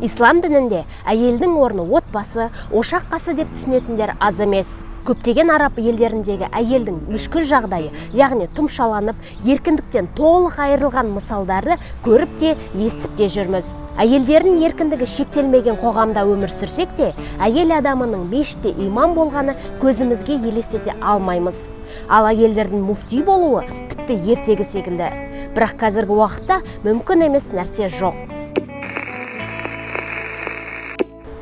Ислам дінінде әйелдің орны отбасы, ошақ қасы деп түсінетіндер аз емес. Көптеген араб елдеріндегі әйелдің мүшкіл жағдайы, яғни тұмшаланып, еркіндіктен толық айырылған мысалдарды көріп те, естіп те жүрміз. Әйелдердің еркіндігі шектелмеген қоғамда өмір сүрсек те, әйел адамының мешітте имам болғаны көзімізге елестете алмаймыз. Ал әйелдердің муфти болуы тіпті ертегі секілді. Бірақ қазіргі уақытта мүмкін емес нәрсе жоқ.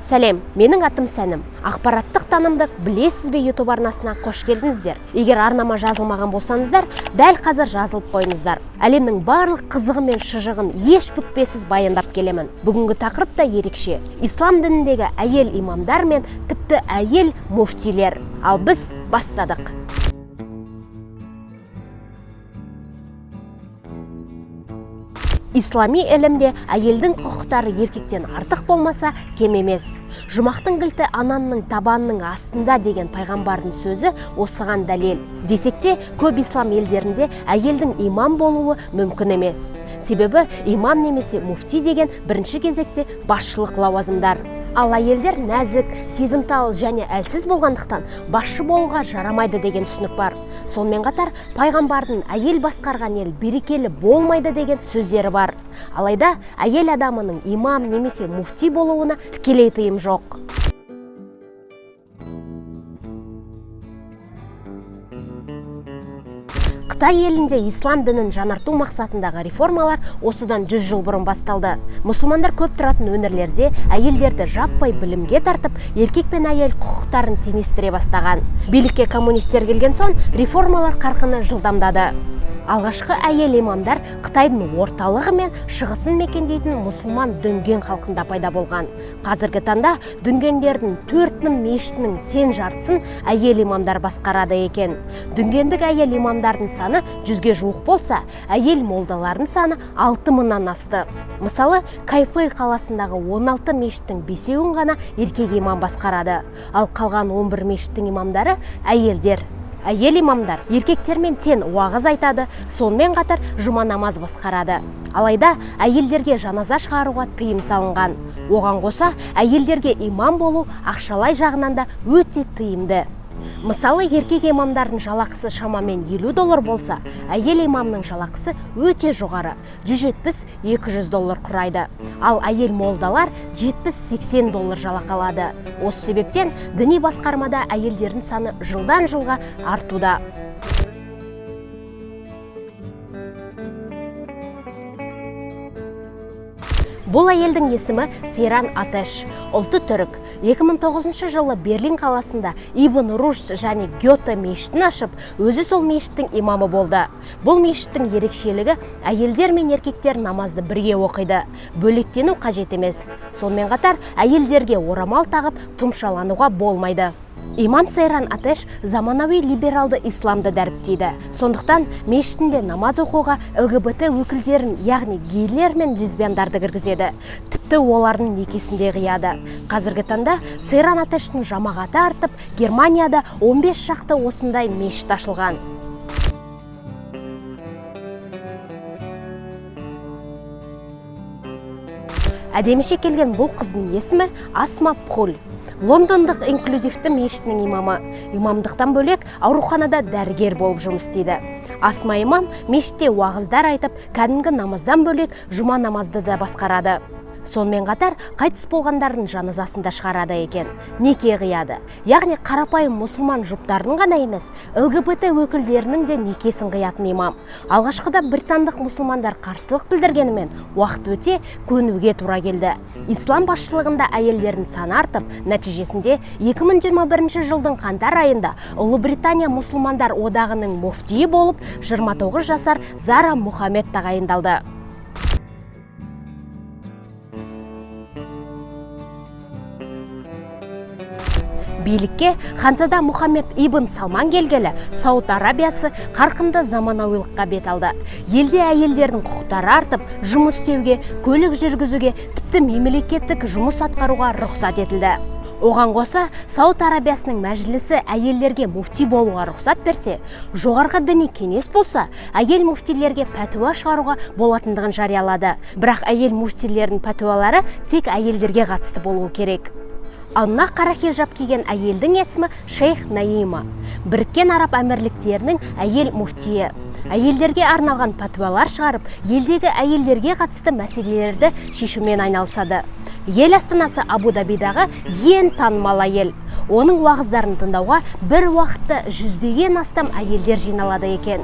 Сәлем, менің атым Сәнім. Ақпараттық танымдық білесіз бе YouTube арнасына қош келдіңіздер. Егер арнама жазылмаған болсаңыздар, дәл қазір жазылып қойыңыздар. Әлемнің барлық қызығы мен шыжығын еш бүкпесіз баяндап келемін. Бүгінгі тақырып та ерекше. Ислам дініндегі әйел имамдар мен тіпті әйел муфтилер. Ал біз бастадық. Ислами ілімде әйелдің құқықтары еркектен артық болмаса, кем емес. Жұмақтың кілті ананның табанының астында деген пайғамбардың сөзі осыған дәлел. Десек те, көп ислам елдерінде әйелдің имам болуы мүмкін емес. Себебі имам немесе муфти деген бірінші кезекте басшылық лауазымдар. Ал әйелдер нәзік, сезімтал және әлсіз болғандықтан басшы болуға жарамайды деген түсінік бар. Сонымен қатар пайғамбардың әйел басқарған ел берекелі болмайды деген сөздері бар. Алайда әйел адамының имам немесе муфти болуына тікелей тыйым жоқ. Қытай елінде ислам дінін жаңарту мақсатындағы реформалар осыдан 100 жыл бұрын басталды. Мұсылмандар көп тұратын өңірлерде әйелдерді жаппай білімге тартып, еркек пен әйел құқықтарын теңестіре бастаған. Билікке коммунистер келген соң реформалар қарқыны жылдамдады. Алғашқы әйел имамдар Қытайдың орталығы мен шығысын мекендейтін мұсылман дүнген халқында пайда болған. Қазіргі таңда дүнгендердің 4000 мешітінің тең жартысын әйел имамдар басқарады екен. Дүнгендік әйел имамдардың саны 100-ге жуық болса, әйел молдалардың саны 6000-нан асты. Мысалы, Кайфэй қаласындағы 16 мешіттің 5-еуін ғана еркек имам басқарады. Ал қалған 11 мешіттің имамдары әйелдер. Әйел имамдар еркектермен тең уағыз айтады, сонымен қатар жұма намаз басқарады. Алайда әйелдерге жаназа шығаруға тыйым салынған. Оған қоса әйелдерге имам болу ақшалай жағынан да өте тиімді. Мысалы, еркек имамдардың жалақысы шамамен 50 доллар болса, әйел имамның жалақысы өте жоғары, 170-200 доллар құрайды. Ал әйел молдалар 70-80 доллар жалақы алады. Осы себептен діни басқармада әйелдердің саны жылдан жылға артуда. Бұл әйелдің есімі Сейран Атеш, ұлты түрік. 2009 жылы Берлин қаласында Ибн Рушд және Гёте мешітін ашып, өзі сол мешіттің имамы болды. Бұл мешіттің ерекшелігі әйелдер мен еркектер намазды бірге оқиды. Бөлектену қажет емес. Сонымен қатар әйелдерге орамал тағып, тұмшалануға болмайды. Имам Сейран Атеш заманауи либералды исламды дәріптейді. Сондықтан мешітінде намаз оқуға ЛГБТ өкілдерін, яғни гейлер мен лесбияндарды кіргізеді. Тіпті олардың некесінде қияды. Қазіргі таңда Сейран Атештің жамағаты артып, Германияда 15 шақты осындай мешіт ашылған. Әдеміше келген бұл қыздың есімі Асма Пхуль. Лондондық инклюзивті мешітінің имамы. Имамдықтан бөлек ауруханада дәрігер болып жұмыс істейді. Асма имам мешітте уағыздар айтып, кәдімгі намаздан бөлек жұма намазды да басқарады. Сонымен қатар қайтыс болғандардың жаназасын да шығарады екен. Неке қияды. Яғни қарапайым мұсылман жұптарының ғана емес, ЛГБТ өкілдерінің де некесін қиятын имам. Алғашқыда британдық мұсылмандар қарсылық білдіргенімен, уақыт өте көнуге тура келді. Ислам басшылығында әйелдердің саны артып, нәтижесінде 2021 жылдың қаңтар айында Ұлыбритания мұсылмандар одағының муфтиі болып 29 жасар Зара Мұхаммед тағайындалды. Билікке ханзада Мұхаммед ибн Салман келгелі Сауд Арабиясы қарқынды заманауилыққа бет алды. Елде әйелдердің құқықтары артып, жұмыс істеуге, көлік жүргізуге, тіпті мемлекеттік жұмыс атқаруға рұқсат етілді. Оған қоса, Сауд Арабиясының мәжілісі әйелдерге муфти болуға рұқсат берсе, жоғарғы діни кеңес болса, әйел муфтилерге пәтуа шығаруға болатындығын жариялады. Бірақ әйел муфтилердің пәтуалары тек әйелдерге қатысты болуы керек. Ал мына қара хижаб киген әйелдің есімі Шейх Наима. Біріккен Араб Әмірліктерінің әйел муфтиі. Әйелдерге арналған пәтуалар шығарып, елдегі әйелдерге қатысты мәселелерді шешумен айналысады. Ел астанасы Абу-Дабидағы ең танымал әйел. Оның уағыздарын тыңдауға бір уақытта жүздеген астам әйелдер жиналады екен.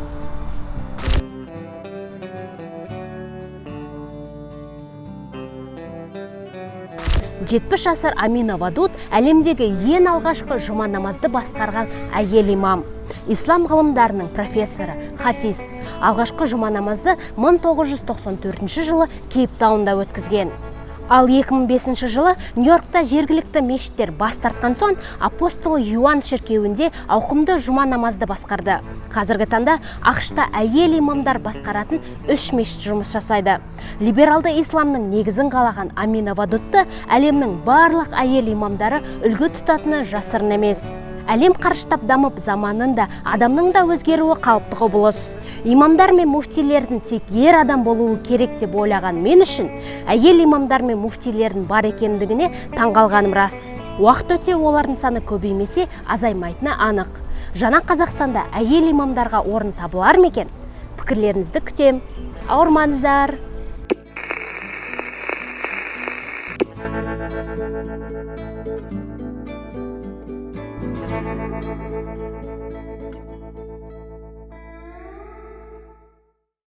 70 жасар Амина Вадуд әлемдегі ең алғашқы жұма намазды басқарған әйел имам. Ислам ғылымдарының профессоры, хафиз. Алғашқы жұма намазды 1994 жылы Кейптаунда өткізген. Ал 2005 жылы Нью-Йоркта жергілікті мешіттер бас тартқан соң апостол Иоанн шіркеуінде ауқымды жұма намазды басқарды. Қазіргі таңда АҚШ-та әйел имамдар басқаратын 3 мешіт жұмыс жасайды. Либералды исламның негізін қалаған Амина Вадудты әлемнің барлық әйел имамдары үлгі тұтатыны жасырын емес. Әлем қарыштап дамып, заманның да, адамның да өзгеруі қалыпты құбылыс. Имамдар мен муфтилердің тек ер адам болуы керек деп ойлаған мен үшін әйел имамдар мен муфтилердің бар екендігіне таңғалғаным рас. Уақыт өте олардың саны көбеймесе, азаймайтыны анық. Жаңа Қазақстанда әйел имамдарға орын табылар ма екен? Пікірлеріңізді күтем. Ауырмаңыздар.